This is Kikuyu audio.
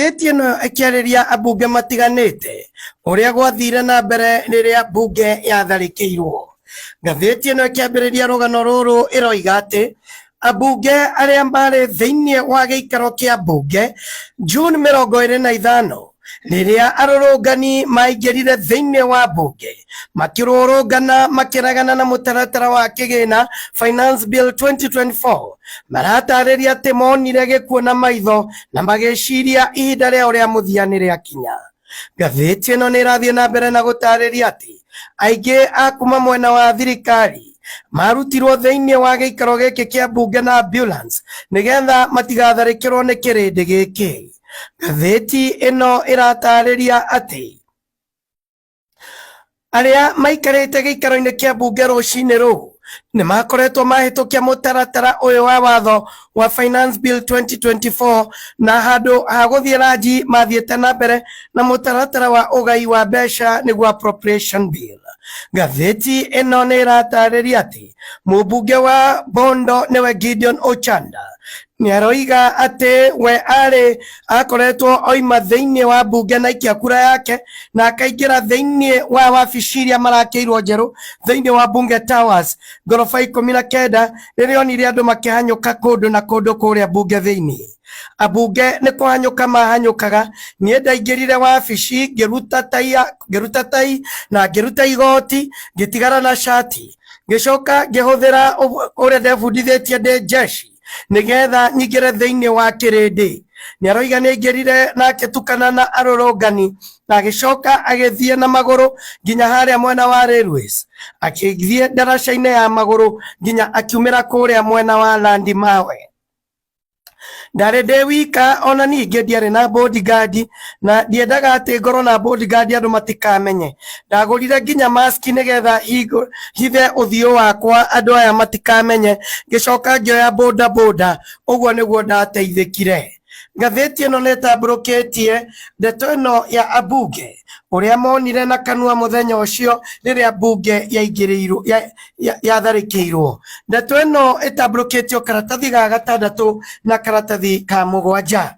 Ngathĩti ĩno ĩkĩarĩria ambunge matiganĩte ũrĩa gwathire na mbere rĩrĩa mbunge yatharĩkĩirwo. Ngathĩti ĩno ĩkĩambĩrĩria rũgano rũrũ ĩroiga atĩ ambunge arĩa marĩ thĩinĩ wa gĩikaro kĩa mbunge June 25 rĩrĩa arũrũngani maingĩrire thĩinĩ wa mbunge makĩrũrũngana makĩregana na mũtaratara wa kĩgĩna Finance Bill 2024 maratarĩria atĩ monire gĩkuũ na maitho na magĩciria ihinda rĩao rĩa mũthia nĩ rĩakinya. Ngathĩti ĩno nĩ ĩrathiĩ na mbere na gũtarĩria atĩ aingĩ a kuma mwena wa thirikari marutirwo thĩinĩ wa gĩikaro gĩkĩ kĩa mbunge na ambulance nĩgetha matigatharĩkĩrwo nĩ kĩrĩndĩ gĩkĩ. Ngathĩti ĩno ĩratarĩria atĩ arĩa maikarĩte gĩikaro-inĩ kĩa mbunge rũcinĩ rũu nĩ makoretwo mahĩtũkia mũtaratara ũyũ wa watho wa Finance Bill 2024 na handũ ha gũthiĩ ranji mathiĩte na mbere na mũtaratara wa ũgai wa mbeca nĩguo Appropriation Bill. Ngathĩti ĩno nĩ ĩratarĩria atĩ mũmbunge wa Bondo nĩwe Gideon Ochanda nĩ aroiga atĩ we arĩ akoretwo oima thĩinĩ wa mbunge na aikia kura yake na akaingĩra thĩinĩ wa wabici iria marakĩirwo njerũ thĩinĩ wa Bunge Towers ngoroba 19 rĩrĩa onire andũ makĩhanyũka kũndũ na kũndũ kũrĩa mbunge thĩinĩ. Ambunge nĩ kũhanyũka mahanyũkaga, niĩ ndaingĩrire wabici ngĩruta tai, ngĩruta tai na ngĩruta igoti ngĩtigara na cati ngĩcoka ngĩhũthĩra ũrĩa ndebundithĩtie ndĩ jeshi nĩgetha nyingĩre thĩinĩ wa kĩrĩndĩ. Nĩ aroiga nĩ aingĩrire na akĩtukana na arũrũngani na agĩcoka agĩthiĩ na magũrũ nginya harĩa mwena wa Railways, akĩthiĩ ndaraca-inĩ ya magũrũ nginya akiumĩra kũrĩa mwena wa Landi Mawe. Ndarĩ ndĩ wika ona ningĩ ndiarĩ na bodyguard na ndiendaga atĩ ngorwo na bodyguard andũ matikamenye. Ndagũrire nginya mask nĩgetha hithe ũthiũ wakwa andũ aya matikamenye, ngĩcoka ngĩoya boda boda, ũguo nĩguo ndateithĩkire. Ngathĩti ĩno nĩ ĩtambũrũkĩtie ndeto ĩno ya ambunge ũrĩa monire na kanua mũthenya ũcio rĩrĩa mbunge yaingĩrĩirwo yatharĩkĩirwo. Ndeto ĩno ĩtambũrũkĩtio karatathi ga gatandatũ na karatathi ka mũgwanja.